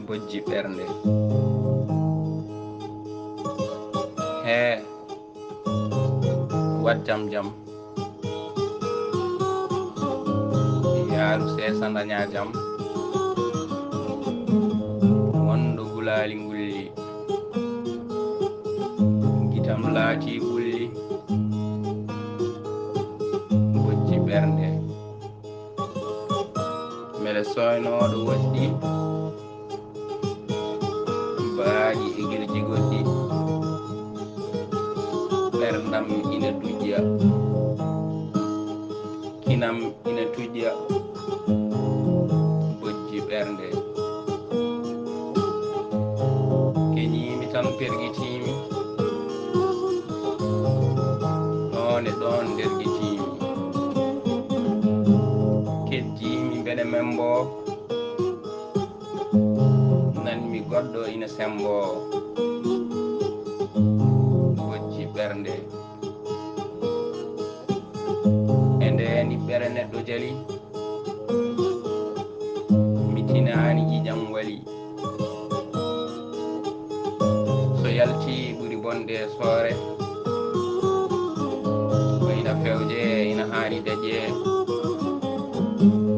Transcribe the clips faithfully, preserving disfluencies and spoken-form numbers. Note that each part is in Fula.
Bojji ɓernde. Hee, waɗ jam jam. Yaaru seesa ndañaa jam. Wonɗo gulaali ngulli. Gitam laatii ɓulli. Bojji ɓernde. Mbeɗa sooynooɗo woɗɗi, baaɗi e girji goɗɗi. Ɓerndam ina dujja, kinam ina tujja. Bojji ɓernde. Keñiimi tan pergitiimi, ɗoon e ɗoon ndergitiimi. Keddiimi mbeɗa membo, nanmi goɗɗo ina sembo. Bojji ɓernde. E ndeen iɓɓere neɗɗo jali, mi tinaani ƴiƴam wali. So yalti ɓuri bonde soore, ko ina fewje, ina haani daƴe.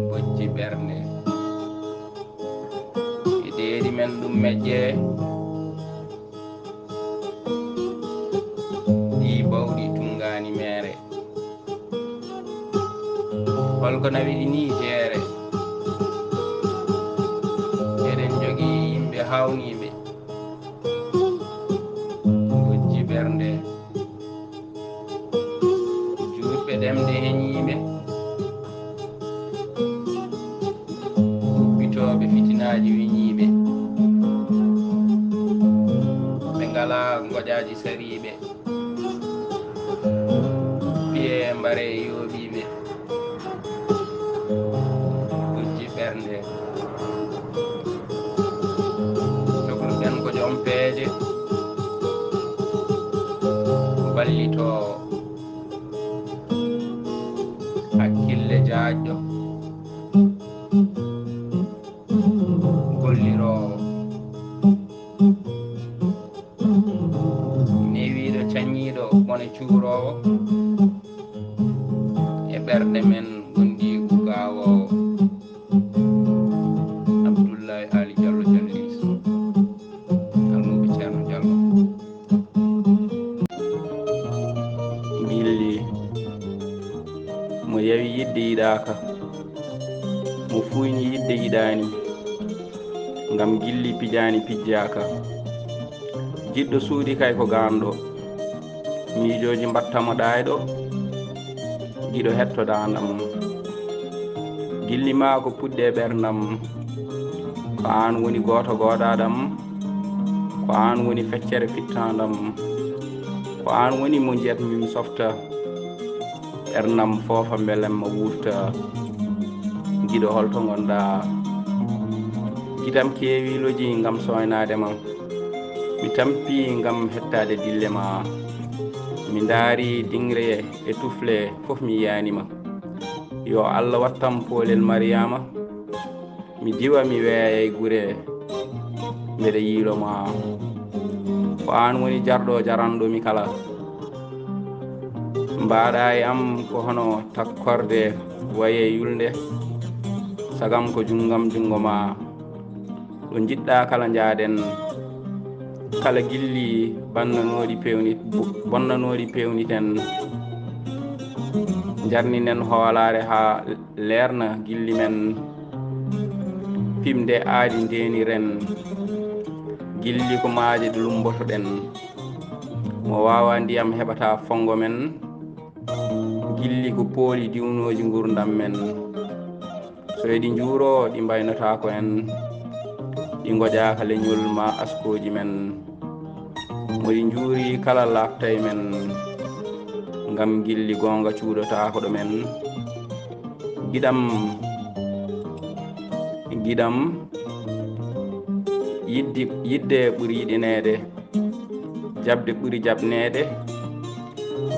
Bojji ɓernde. E deedi men ɗum meƴƴe, ɗi bawɗi tunngaani meere. Holko nawi ɗi nii jeere? Eɗen njogii yimɓe haawniiɓe, bojji ɓernde, juutɓe ɗemɗe heñiiɓe, huɓɓitooɓe fitinaaji weñiiɓe. Ɓe ngalaa ngoƴaaji sariiɓe, piye mbare yooɓiiɓe. Bojji ɓernde. Cokluɗen ko joom peeje, ballitoowo, hakkille jaajɗo, golliroowo, newiiɗo, cañiiɗo, bone cuuroowo e ɓerɗe men gondiigu gaawoowo. Abdullahi Ali Jallo Jalliis, almuuɓe Ceerno Jallo. Gilli, mo yawi yiɗde yiɗaaka, mo fuuyni yiɗde yiɗaani, ngam gilli pijaani pijjaaka. Jiɗɗo suuɗi kay ko gaanɗo, miijooji mbatta mo ɗaayɗo, giɗo hetto daandam. Gilli maa ko puɗɗe ɓerndam, ko aan woni gooto goodaadam, ko aan woni feccere fittaandam, ko aan woni mo njiyatmi mi softa. Ɓerndam foofa mbelamma wurta. Giɗo holto ngonɗaa? Gitam keewi loji ngam sooynaade ma. Mi tampi ngam hettaade dille ma. Mi ndaari diŋre e tufle fof mi yiyaani ma. Yo Allah wattam poolel Mariyaama. Mi diwa mi weeya e gure, mbeɗa yiilo ma. Ko aan woni jarɗo jaranɗo mi kala. Mbaɗa e am ko hono takkorde waye yulnde, sagam ko junngam junngo ma. Ɗo njiɗɗa kala njaaden, kala gilli bannanooɗi pewnit-, bo-, bonnanooɗi pewniten. Njarninen hoolaare haa leerna gilli men, fimde aadi ndeeniren, gilli ko maaje ɗe lumbotoɗen, mo waawa ndiyam heɓata fonngo men, gilli ko pooli diwnooji nguurndam men, so eɗi njuuroo ɗi mbaynotaako en, ɗi ngoƴaaka leñol ma askooji men. Mo ɗi njuuri kala laaɓtay men, ngam gilli goonga cuuɗotaako ɗo men. Giɗam, giɗam, yiɗde, yiɗde ɓuri yiɗineede, jaɓde ɓuri jaɓneede,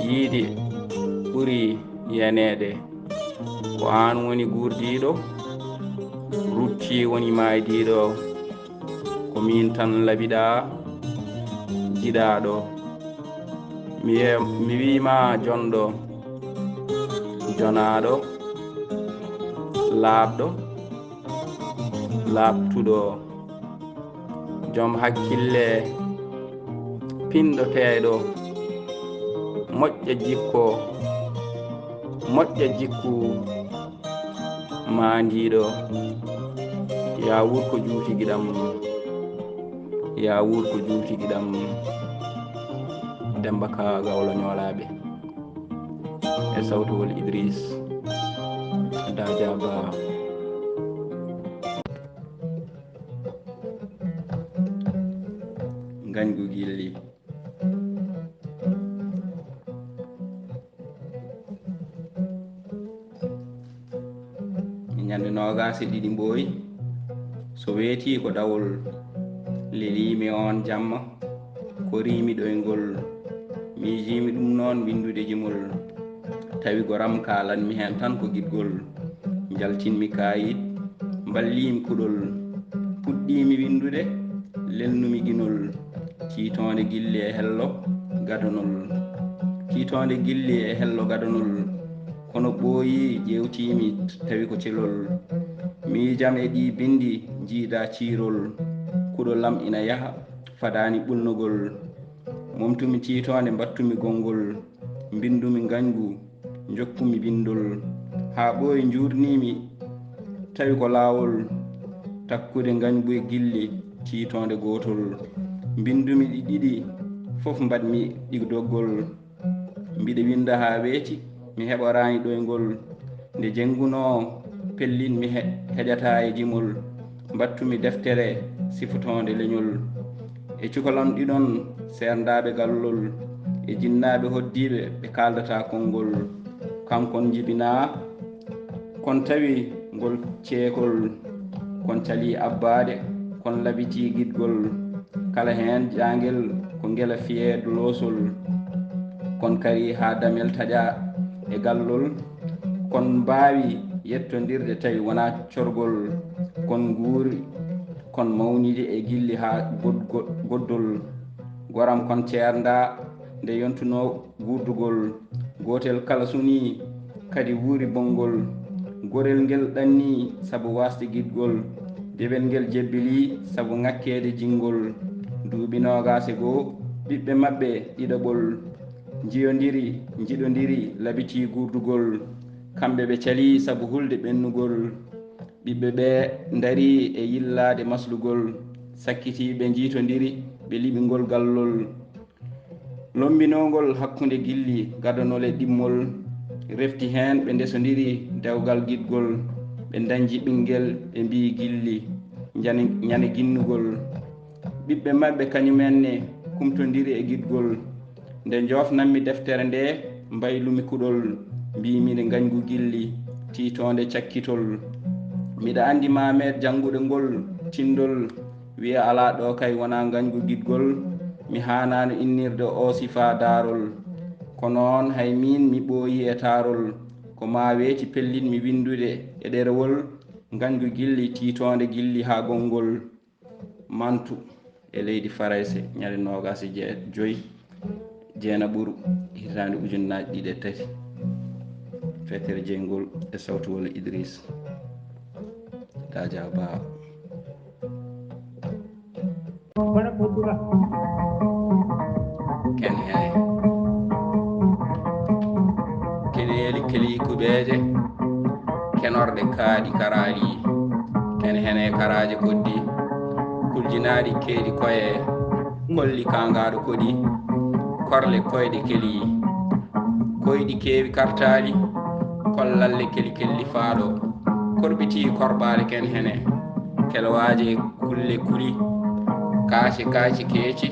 yiide ɓuri yeneede. Ko aan woni guurdiiɗo, rutti woni maaydiiɗo. Ko miin tan labiɗaa, jiɗaaɗo. Mi ye-, mi wiima jonɗo, jonaaɗo, laaɓɗo, laaɓtuɗo, jom hakkille, pinɗo teeɗo, moƴƴa jikko, moƴƴa jikku, maandiiɗo. Yaa wuur ko juuti giɗam, yaa wuur ko juuti giɗam. Demba Ka, Gawlo Ñoolaaɓe, e sawtugol Idriis Daaja Ba. Ngañgu gilli. Ñande noogaas e ɗiɗi Mbooy, so weetii ko dawol, leliimi oon jamma, koriimi ɗoyngol, miijiimi ɗum noon winndude jimol. Tawi goram kaalanmi heen tan ko giɗgol, njaltinmi kaayit, mballiimi kuɗol, puɗɗiimi winndude, lelnumi ginol. Tiitoonde gilli e hello gadonol. Tiitoonde gilli e hello gadonol. Kono ɓooyi ƴeewtiimi tawi ko celol. Miijam e ɗii binndi njiida ciirol. Kuɗol am ina yaha fadaani ɓulnogol. Momtumi tiitoonde mbattumi gonngol. Mbinndumi ngañgu, njokkumi binndol. Haa ɓooyi njuurnimi tawi ko laawol. Takkude ngañgu e gilli, tiitoonde gootol. Mbinndumi ɗi ɗiɗi, fof mbaɗmi ɗi doggol. Mbiɗa winnda haa weeti, mi heɓoraani ɗoyngol. Nde jenngunoo, pellinmi he-, heƴataa e jimol. Mbattumi deftere sifotoonde leñol. E cukalon ɗiɗon seerndaaɓe gallol, e jinnaaɓe hoddiiɓe ɓe kaaldataa konngol. Kam kon njibinaa, kon tawi ngol ceekol, kon calii abbaade, kon labitii giɗgol. Kala heen jaangel ko ngela fiyeedo loosol, kon karii haa damel taƴaa e gallol, kon mbaawi yettondirde tawi wonaa corgol, kon nguuri, kon mawnidi e gilli haa god-, god-, goddol. Goram kon ceerndaa nde yontunoo guurdugol. Gootel kala sunii kadi wuuri bonngol. Gorel ngel ɗannii sabu waasde giɗgol. Dewel ngel jebbilii sabu ŋakkeede jinngol. Duuɓi noogaas e goo, ɓiɓɓe maɓɓe ɗiɗaɓol njiyondiri, njiɗondiri, labitii guurdugol. Kamɓe ɓe calii sabu hulde ɓennugol. Ɓiɓɓe ɓee ndarii e yillaade maslugol, sakkitii ɓe njiitondiri, ɓe liɓi ngol gallol. Lombinoongol hakkunde gilli, gadanol e ɗimmol, refti heen ɓe ndesondiri dewgal giɗgol, ɓe ndañji ɓinngel, ɓe mbiyi gilli, ñande, ñande ginnugol. Ɓiɓɓe maɓɓe kañumenne kumtondiri e giɗgol. Nde njoofnanmi deftere nde, mbaylumi kuɗol, mbiimi nde ngañgu gilli, tiitoonde cakkitol. Miɗa anndi ma meeɗ janngude ngol tinndol, wiya alaa ɗo kay wonaa ngañgu giɗgol, mi haanaano innirde o sifaa daarol. Ko noon hay miin mi ɓooyi e taarol, ko maa weeti pellitmi winndude e ɗerewol, ngañgu gilli, tiitoonde gilli haa gonngol. Mantu e leydi Farayse, ñande noogaas e joy jeenaɓuru, hitaande ujunnaaji ɗiɗi e tati. Feccere jeyngol e sawtu walla Idriis Daaja Ba. Ken hene. Keneeli kelii kuɓeeje, kenorɗe kaaɗi karaali. Ken hene karaaje koddi, kuljinaaɗi keeɗi koye, kolli kaangaaɗo koɗi, korle koyɗe kelii. Koyɗi keewi kartaali, kollalle keli kelli faaɗo, korɓitii korɓaale ken hene, kelwaaje kulle kuli, kaace kaaci keeci.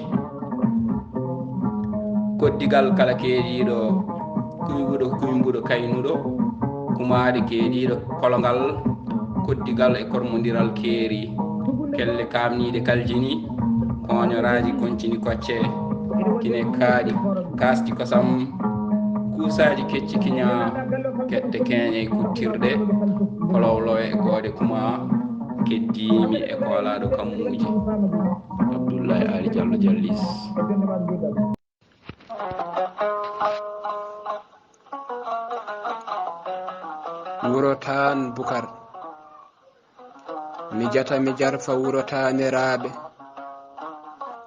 Koddigal kala keediiɗo, kuymbuɗo kuymbuɗo kaynuɗo, kumaade keediiɗo kolongal, koddigal e kormondiral keeri, kelle kaamniiɗe kaljini, kooñoraaji koñcini kocce, kine kaaɗi kaasdi kosam, kuusaaji kecci kiña, kette keeñe kuttirɗe, kolowlowe e koode kuma, Keddiimi e koolaaɗo kammuuji, Abdullahi Ali Jallo Jallis. Wuro Taan Bukar. Mi jata mi jarfa wuro Taaneraaɓe,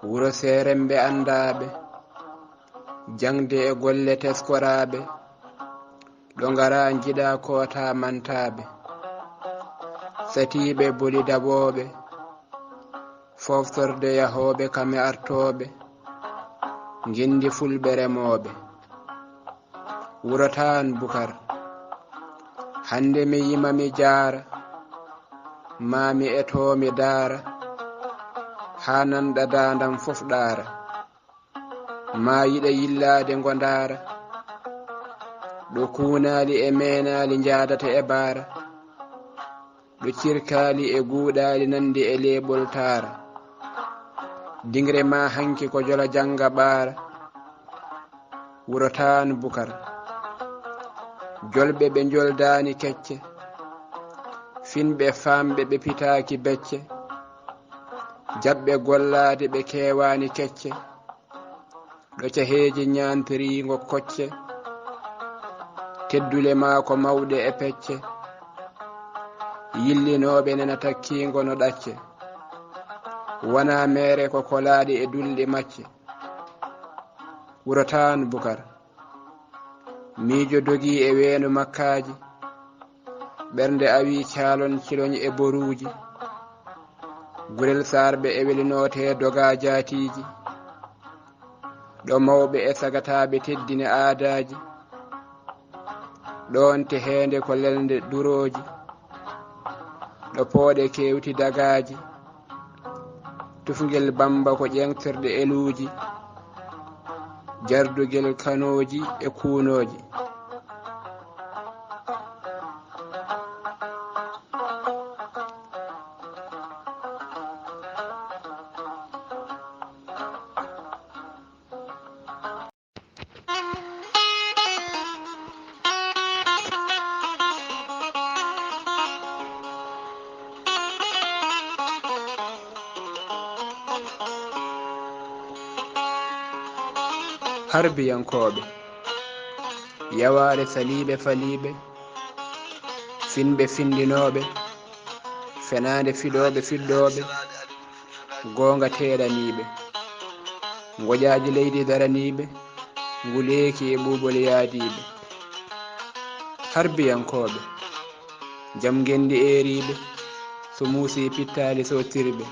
wuro seeremɓe anndaaɓe, jaŋde e golle teskoraaɓe, ɗo ngara njiɗa koota mantaaɓe, satiiɓe boli daɓooɓe, foftorde yahooɓe kam e artooɓe, ngenndi fulɓe remooɓe. Wuro Taan Bukar. Hannde mi yima mi jaara, maa mi eto mi daara, haa nanɗa daandam fof ɗaara. Maa yiɗa yillaade ngo ndaara, ɗo kuunaali e meenaali njaadata e baara. Ɗo cirkaali e guuɗaali nanndi e leeɓol taara. Dingre ma hanki ko jola jannga ɓaara. Wuro Taan Bukar. Jolɓe ɓe njoldaani kecce. Finɓe faamɓe ɓe pitaaki becce. Jaɓɓe gollaade ɓe keewaani kecce. Ɗo caheeji ñaantiriingo kocce, teddule maa ko mawɗe e pecce, yillinooɓe nana takkiingo no ɗacce, wonaa meere ko kolaaɗi e dulɗi macce. Wuro Taan Bukar, miijo dogii e weendu makkaaji, ɓernde awii caalon ciloñ e boruuji, gurel saarɓe e welinoote dogaa jaatiiji. Ɗo mawɓe e sagataaɓe teddini aadaaji, ɗoon teheende ko lelnde durooji, ɗo pooɗe keewti dagaaji, tufngel Bamba ko ƴeeŋtirde eluuji, jardugel kanooji e kuunooji. Harbiyankooɓe, yawaare saliiɓe faliiɓe, finɓe findinooɓe, fenaande fiɗooɓe fiɗɗooɓe, goonga teeɗaniiɓe, ngoƴaaji leydi daraniiɓe, nguleeki e ɓuuɓol yaadiiɓe. Harbiyankooɓe, jam ngenndi eeriiɓe, so muusii pittaali sootirɓe.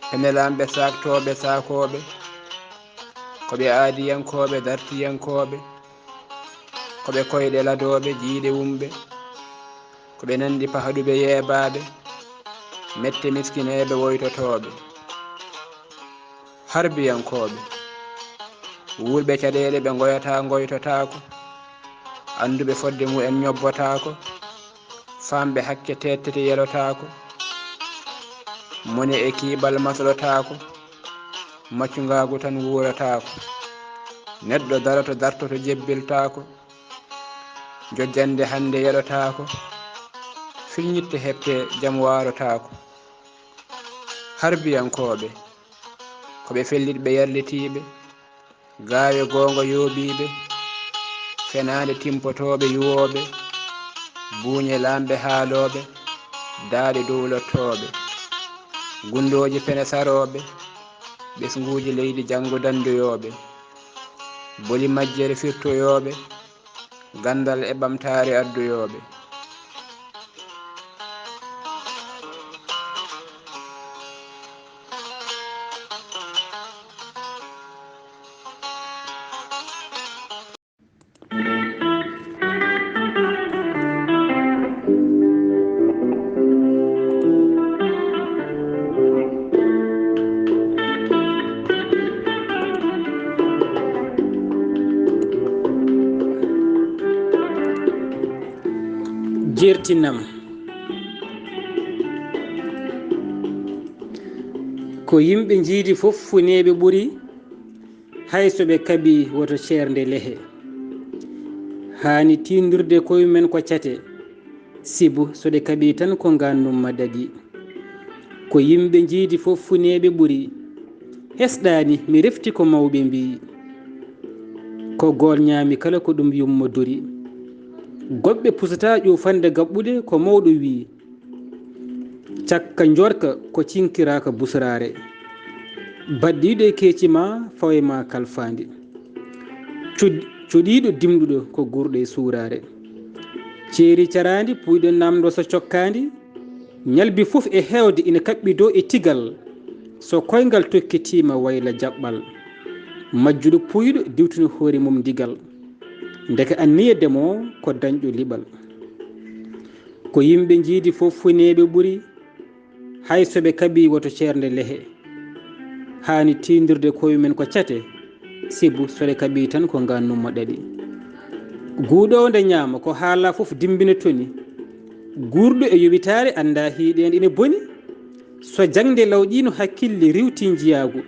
Penelamɓe saaktooɓe saakooɓe, ko ɓe aadiyankooɓe dartiyankooɓe, ko ɓe koyɗe ladooɓe jiiɗe wumɓe, ko ɓe nanndi pahɗuɓe yeebaaɓe, mette miskineeɓe woytotooɓe. Harbiyankooɓe, wuurɓe caɗeele ɓe ngoyataa ngoytotaako, annduɓe fodde mumen ñobbotaako, faamɓe hakke teettete yelotaako, mone e kiibal maslotaako, maccungaagu tan wuurataako. Neɗɗo daroto dartoto jebbiltaako, jojjannde hannde yeɗotaako, firñitte heɓte jam waarotaako. Harbiyankooɓe, ko ɓe fellitɓe yarlitiiɓe, gaawe goonga yooɓiiɓe, fenaande timpotooɓe yuwooɓe, buuñe laamɓe haalooɓe, daaɗe dowlottooɓe, gunndooji pene sarooɓe, ɓesnguuji leydi janngo dannduyooɓe, boli majjere firtoyooɓe, ganndal e ɓamtaare adduyooɓe. Jertinam. Ko yimɓe njiidi fof funeeɓe ɓuri, hay so ɓe kaɓii woto ceernde lehe. Haani tiindirde koye men ko cate. Sibu so ɗe kaɓii tan ko ngaannumma ɗaɗi. Ko yimɓe njiidi fof funeeɓe ɓuri. Hesɗaani mi refti ko mawɓe mbii. Ko gool ñaami kala ko ɗum yummo duri. Goɓɓe pusataa ƴuufande gaɓɓude ko mawɗo wii. Cakka njoorka ko cinkiraaka busraare. Baɗɗiiɗo e keeci ma fawe ma kalfaandi. Cud- cuɗiiɗo dimɗuɗo ko guurɗo e suuraare. Ceeri caraandi puuyɗo namndo so cokkaandi. Ñalbi fof e heewde ina kaɓɓi dow e tigal. So koyngal tokkitiima wayla jaɓɓal. Majjuɗo puuyɗo diwtino hoore mum digal. Ndeke anniya demoo ko dañɗo liɓal. Ko yimɓe njiidi fof funeeɓe ɓuri. Hay so ɓe kaɓii woto ceernde lehe. Haani tiindirde koye men ko cate. Sibu so ɗe kaɓii tan ko ngaannumma ɗaɗi. Guuɗoowo nde ñaama ko haala fof dimbina toni. Guurɗo e yowitaare anndaa hiiɗeende ina boni. So jaŋde lawƴiino hakkille riwti njiyaagu.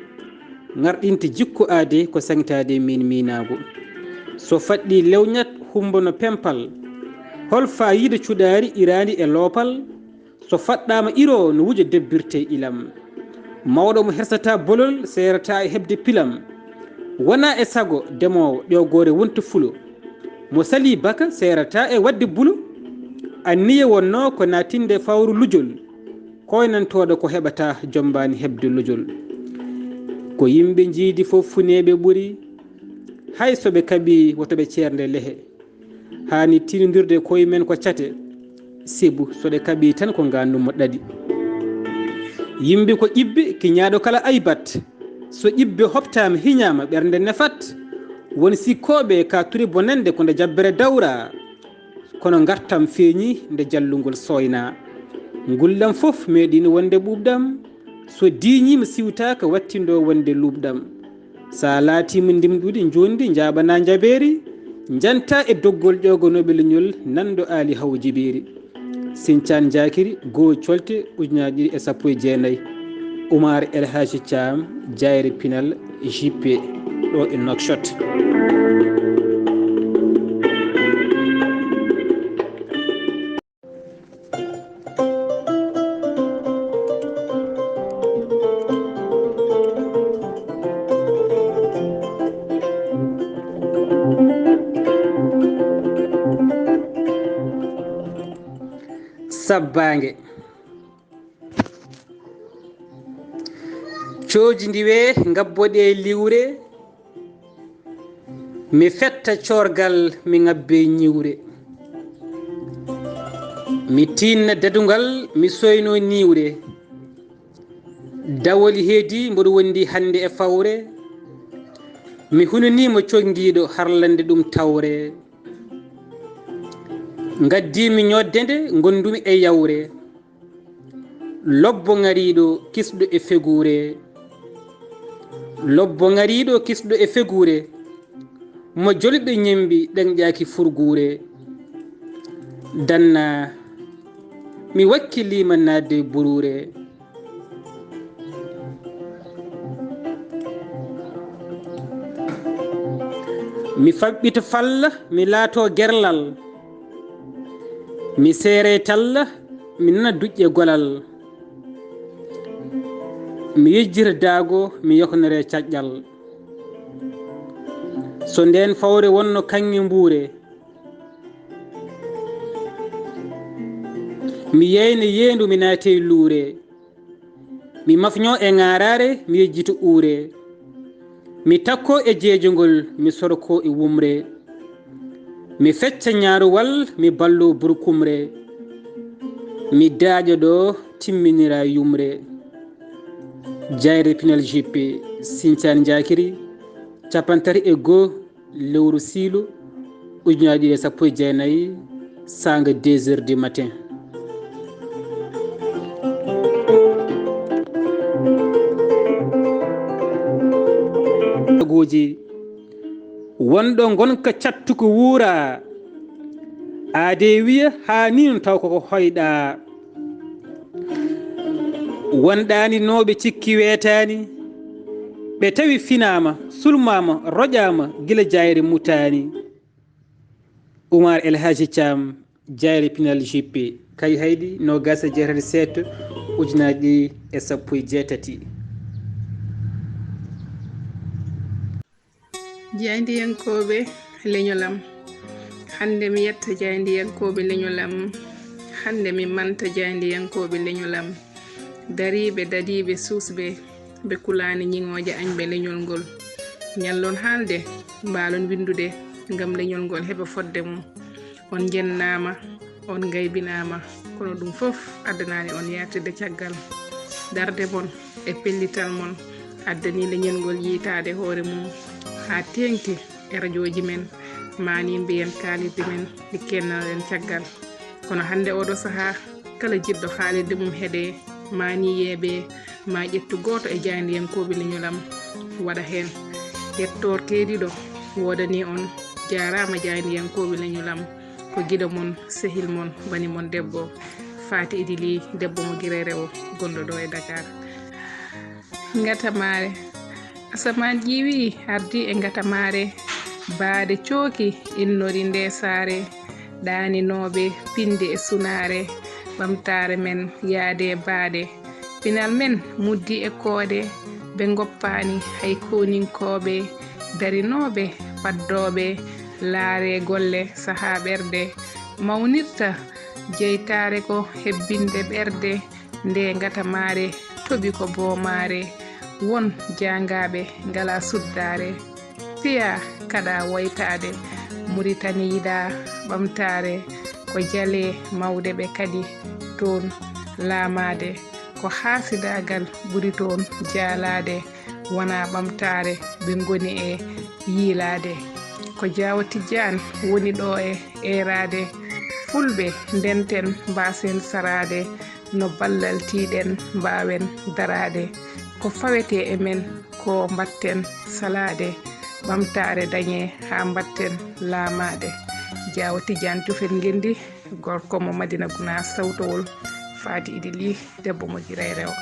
Ŋarɗinte jikku aade ko saŋtaade miin miinaagu. So faɗɗii lewñat humbo no pempal. Hol faayiida cuɗaari iraandi e loopal? So faɗɗaama iro no wuja debbirte ilam. Mawɗo mo hersataa bolol seerataa e heɓde pilam. Wonaa e sago demoowo ƴoogoore wonta fulo. Mo salii baka seerataa e waɗde bulo. Anniya wonnoo ko naatinde fawru lujol. Koynantooɗo ko heɓataa jombaani heɓde lujol. Ko yimɓe njiidi fof funeeɓe ɓuri. Hay so ɓe kaɓii woto ɓe ceernde lehe. Haani tiinondirde koye men ko cate. Sibu so ɗe kaɓii tan ko ngaannumma ɗaɗi. Yimɓe ko ƴibbe kiñaaɗo kala aybat. So ƴibbe hoɓtaama hiñaama ɓernde nefat. Won sikkooɓe ka turi bonande ko nde jabbere dawra. Kono ngartam feeñi nde jallungol sooyna. Ngulɗam fof meeɗiino wonde ɓuuɓɗam. So diiñiima siwtaaka wattindoo wonde luuɓɗam. So a laatiima ndimɗude njondi njaaɓanaa njabeeri, njanta e doggol ƴooganooɓe leñol nanndo aali hawo jibeeri. Sincaan Njaakiri, goo colte ujunaaji ɗiɗi e sappo e jeenayi. Umar El Hadji Thiam, Jaayre Pinal, J P, ɗo e Nouakchott. Sabbaange. Cooji ndiwee, ngabboɗee liwre, mi fetta coorgal, mi ŋabbee ñiwre. Mi tiinna dadungal, mi soynoo niwre. Dawoli heedi, mboɗo wondi hannde e fawre. Mi hunaniima conngiiɗo harlande ɗum tawre. Ngaddiimi ñoodde nde, ngondumi e yawre. Lobbo ŋariiɗo kisɗo e feguure. Lobbo ŋariiɗo kisɗo e feguure. Mo jolɓe ñembi ɗeŋƴaaki furguure. Danna, mi wakkiliima naatde buruure. Mi faɓɓito falla, mi laato gerlal. Mi seere talla, mi nana duƴƴe golal. Mi yejjita daago, mi yoknere caƴƴal. So ndeen fawre wonno kaŋŋe mbuure, mi yeyna yeendu, mi naate luure. Mi mafño e ŋaaraare, mi yejjito uure. Mi takko e jeejongol, mi sorko e wumre. Mi fecca ñaaruwal, mi ballo burkumre. Mi daaƴa ɗo timminira yumre. Jayre Pinal J P, Sincaan Njaakiri, capanɗe tati e goo, lewru siilo, ujunaaji ɗiɗi e sappo e jeenayi, saanga deux heures du matin. Gooji, wonɗo ngonka cattuko wuura, aadee wiya haa nii no taw koko hoyɗaa. Wonɗaani nooɓe cikki weetaani, ɓe tawi finaama, sulmaama, roƴaama gila jayre mutaani. Umar El Hadji Thiam, Jayre pinal J P, Kayhayɗi, noogaas e jeetati seet, ujunaaji ɗiɗi e sappo e jeetati. Jaayndiyankooɓe leñol am, hannde mi yetta jaayndiyankooɓe leñol am, hannde mi manta jaayndiyankooɓe leñol am, dariiɓe, dadiiɓe, suusɓe, ɓe kulaani ñiŋooje añɓe leñol ngol. Ñallon haalde, mbaalon winndude, ngam leñol ngol heɓa fodde mum. On njennaama, on ngaybinaama, kono ɗum fof addanaani on yaatirde caggal. Darde mon e pellital mon addani leñol ngol yiytaade hoore mum haa teeŋti e rajooji men, maani mbiyen kaalirɗe men, ɗi keednanoɗen caggal. Kono hannde ooɗo sahaa, kala jiɗɗo haalirde mum heɗe, maani yeeɓe, ma ƴettu gooto e jaayndiyankooɓe leñol am, waɗa heen. Yettoor keediiɗo woodanii on, jaaraama jaayndiyankooɓe leñol am. Ko giɗo mon, sehil mon, bani mon debbo, Faati Idi Lih, debbo mo Girey Rewo, gonɗo ɗo e Dakar. Ngatamaare. Asamaan ƴiiwi, ardi e ngatamaare. Baade cooki, innori nde saare. Ɗaaninooɓe, pinde e sunaare. Ɓamtaare men, yaade e baade. Pinal men, muddi e koode. Ɓe ngoppaani hay kooninkooɓe. Darinooɓe, paddooɓe. Laare golle, sahaa ɓerɗe. Mawnirta, jeytaare ko hebbinde ɓerɗe. Nde ngatamaare toɓi ko boomaare, won jaangaaɓe ngala suddaare. Piya kaɗa waytaade, Muritani yiɗa ɓamtaare, ko jale mawɗe ɓe kadi toon laamaade, ko haasidaagal ɓuri toon jaalaade, wona ɓamtaare ɓe ngoni e yiilaade. Ko Jaawo Tijjaan woni ɗo e eeraade, fulɓe ndenten mbaasen saraade, no ballal tiiɗen mbaawen daraade. Ko fawetee e men ko mbaɗten salaade, ɓamtaare dañee haa mbaɗten laamaade. Jaawo Tijjaan Cofel Ngenndi, gorko mo Madina Gunaas, sawtowol Faati Idi Lih, debbo mo Girey Rewo.